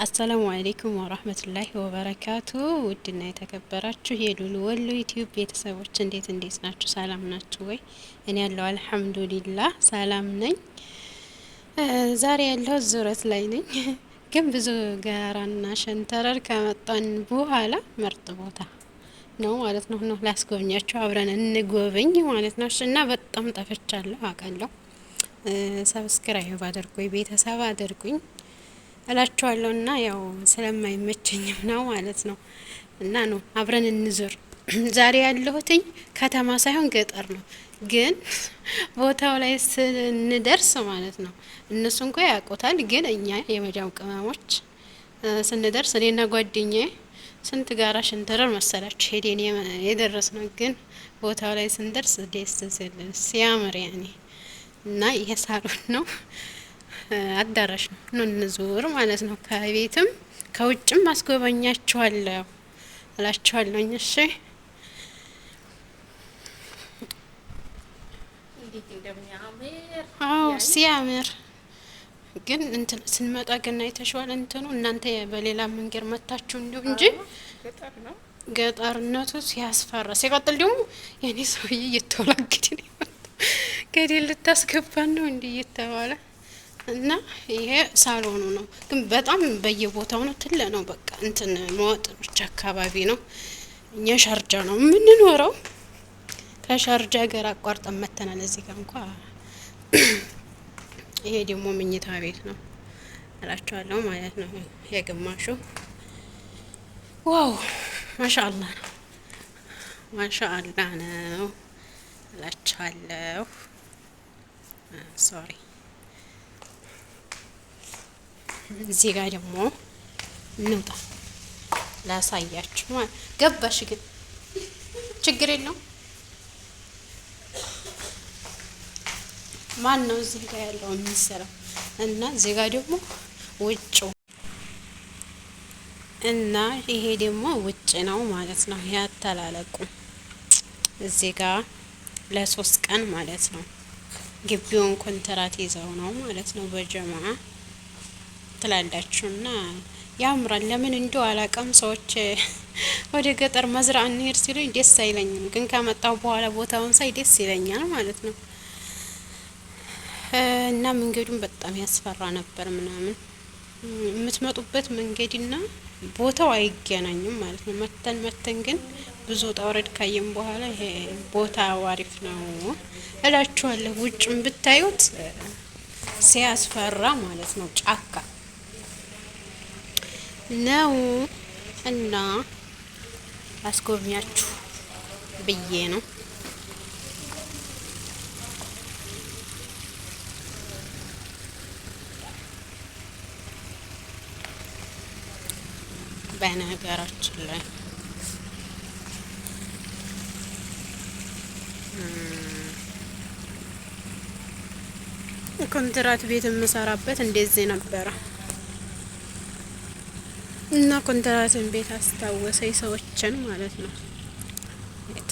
السلام عليكم ورحمة الله وبركاته። ውድና የተከበራችሁ የሉሉ ወሎ ዩቲዩብ ቤተሰቦች እንዴት እንዴት ናችሁ? ሰላም ናችሁ ወይ? እኔ ያለው الحمد لله ሰላም ነኝ። ዛሬ ያለው ዙረት ላይ ነኝ፣ ግን ብዙ ጋራና ሸንተረር ከመጣን በኋላ ምርጥ ቦታ ነው ማለት ነው። ነው ላስጎብኛችሁ፣ አብረን እንጎብኝ ማለት ነው። እና በጣም ጠፍቻለሁ አውቃለሁ። Subscribe አድርጉኝ፣ ቤተሰብ አድርጉኝ እላችኋለሁ። እና ያው ስለማይመቸኝም ነው ማለት ነው። እና ነው አብረን እንዞር። ዛሬ ያለሁትኝ ከተማ ሳይሆን ገጠር ነው፣ ግን ቦታው ላይ ስንደርስ ማለት ነው እነሱ እንኳ ያውቁታል፣ ግን እኛ የመዳም ቅመሞች ስንደርስ እኔና ጓደኛዬ ስንት ጋራ ሸንተረር መሰላችሁ ሄደን የደረስ ነው። ግን ቦታው ላይ ስንደርስ ደስ ሲል ሲያምር ያኔ እና ይሄ ሳሎን ነው አዳራሽ ነው። ኑ እንዙር ማለት ነው። ከቤትም ከውጭም አስጎበኛችኋለሁ እላችኋለሁኝ። እሺ አዎ ሲያምር ግን እንትን ስንመጣ ግን አይተሽዋል። እንትኑ እናንተ በሌላ መንገድ መታችሁ እንዲሁ እንጂ ገጠርነቱ ሲያስፈራ፣ ሲቀጥል ደግሞ የኔ ሰውዬ እየተወላገደ ነው ገደል ልታስገባን ነው እንዲህ እየተባለ እና ይሄ ሳሎኑ ነው። ግን በጣም በየቦታው ነው ትለ ነው በቃ እንትን መዋጥኖች አካባቢ ነው። እኛ ሻርጃ ነው የምንኖረው። ከሻርጃ ሀገር አቋርጠን መተናል። እዚህ ጋር እንኳ ይሄ ደግሞ መኝታ ቤት ነው እላቸዋለሁ ማለት ነው። የግማሹ wow ما شاء الله ነው፣ ما شاء الله ነው እላቸዋለሁ። Sorry እዚህ ጋር ደግሞ እንውጣ ላሳያችሁ። ገባሽ ግን ችግር የለውም። ማን ነው እዚህ ጋር ያለው የሚሰራው? እና እዚህ ጋር ደግሞ ውጭው እና ይሄ ደግሞ ውጭ ነው ማለት ነው። ያተላለቁ እዚህ ጋር ለ3 ቀን ማለት ነው። ግቢውን ኮንትራት ይዘው ነው ማለት ነው በጀማ ትላላችሁ እና ያምራል። ለምን እንዲሁ አላውቅም። ሰዎች ወደ ገጠር መዝራ እንሄድ ሲሉኝ ደስ አይለኝም፣ ግን ከመጣሁ በኋላ ቦታውን ሳይ ደስ ይለኛል ማለት ነው። እና መንገዱን በጣም ያስፈራ ነበር ምናምን የምትመጡበት መንገድና ቦታው አይገናኝም ማለት ነው። መተን መተን ግን ብዙ ውጣ ውረድ ካየን በኋላ ይሄ ቦታው አሪፍ ነው እላችኋለሁ። ውጭም ብታዩት ሲያስፈራ ማለት ነው። ጫካ ነው እና አስጎብኛችሁ ብዬ ነው። በነገራችን ላይ ኮንትራት ቤት የምሰራበት እንደዚህ ነበረ እና ኮንትራትን ቤት አስታወሰኝ ሰዎችን ማለት ነው።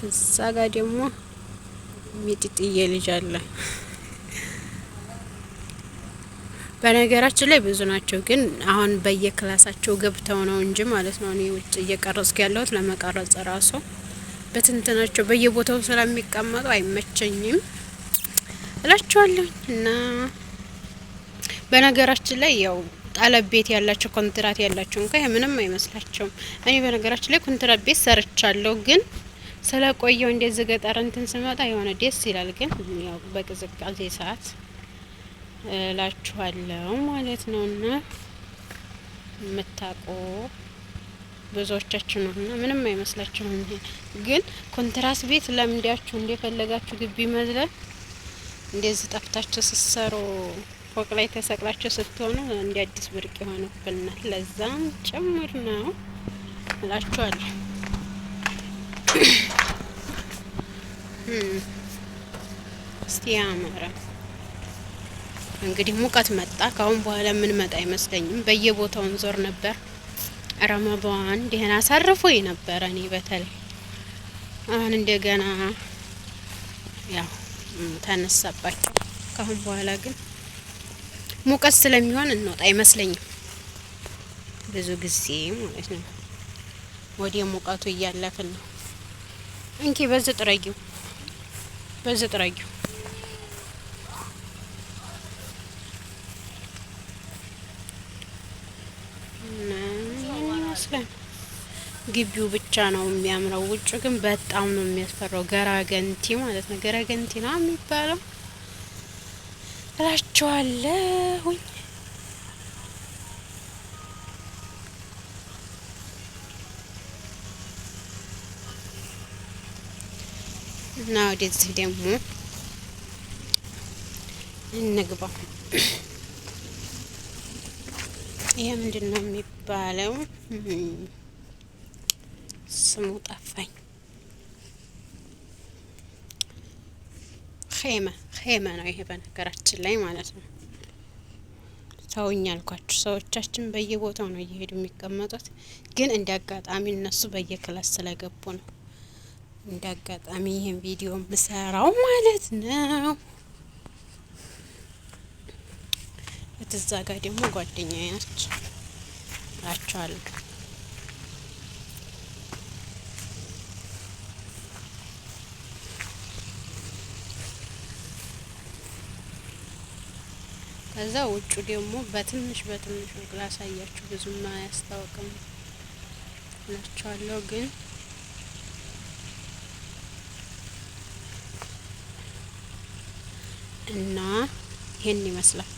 እዛ ጋ ደግሞ ሚጢጥዬ ልጅ አለ። በነገራችን ላይ ብዙ ናቸው፣ ግን አሁን በየክላሳቸው ገብተው ነው እንጂ ማለት ነው። እኔ ውጭ እየቀረጽኩ ያለሁት ለመቀረጽ ራሱ በትንትናቸው በየቦታው ስለሚቀመጡ አይመቸኝም እላቸዋለሁ። እና በነገራችን ላይ ያው طلب ቤት ያላቸው ኮንትራት ያላቸው እንኳ ምንም አይመስላቸውም። እኔ በነገራችን ላይ ኮንትራት ቤት ሰርቻለሁ፣ ግን ስለቆየው እንደዚህ ገጠር እንትን ስመጣ የሆነ ደስ ይላል። ግን ያው በቅዝቃዜ ሰዓት እላችኋለሁ ማለት ነው። እና የምታውቁ ብዙዎቻችሁ ነው እና ምንም አይመስላችሁም። ይሄ ግን ኮንትራት ቤት ለምዳችሁ እንደፈለጋችሁ ግቢ መዝለል እንደዚህ ጠፍታችሁ ስትሰሩ ፎቅ ላይ ተሰቅላችሁ ስትሆኑ እንደ አዲስ ብርቅ የሆነብናል። ለዛም ጭምር ነው እላችኋለሁ። እስቲ ያምረ እንግዲህ ሙቀት መጣ። ካሁን በኋላ ምን መጣ አይመስለኝም። በየቦታው እንዞር ነበር። ረመዳን ደህና አሳርፎ ነበረ። እኔ በተለይ አሁን እንደገና ያው ተነሳባቸው። ካሁን በኋላ ግን ሙቀት ስለሚሆን እንወጣ አይመስለኝም። ብዙ ጊዜ ማለት ነው። ወደ ሙቀቱ እያለፍን ነው። እንኪ በዚህ ጥረጊው፣ በዚህ ጥረጊው። እና ይህን ይመስላል። ግቢው ብቻ ነው የሚያምረው። ውጭ ግን በጣም ነው የሚያስፈራው። ገራገንቲ ማለት ነው። ገራገንቲ ነው የሚባለው እላችኋለሁኝ። እና ወደዚህ ደግሞ እንግባ። ይሄ ምንድን ነው የሚባለው? ስሙ ጠፋኝ። ኼመ ኼመ ነው ይሄ በነገራችን ላይ ማለት ነው። ሰውኛ አልኳችሁ። ሰዎቻችን በየቦታው ነው እየሄዱ የሚቀመጡት፣ ግን እንደ አጋጣሚ እነሱ በየ class ስለገቡ ነው እንደ አጋጣሚ ይህን ቪዲዮ ምሰራው ማለት ነው። እዛ ጋ ደግሞ ጓደኛዬ ነች እላችኋለሁ። ከዛ ውጩ ደግሞ በትንሽ በትንሹ ላሳያችሁ፣ ብዙም አያስታውቅም እላችኋለሁ። ግን እና ይሄን ይመስላል።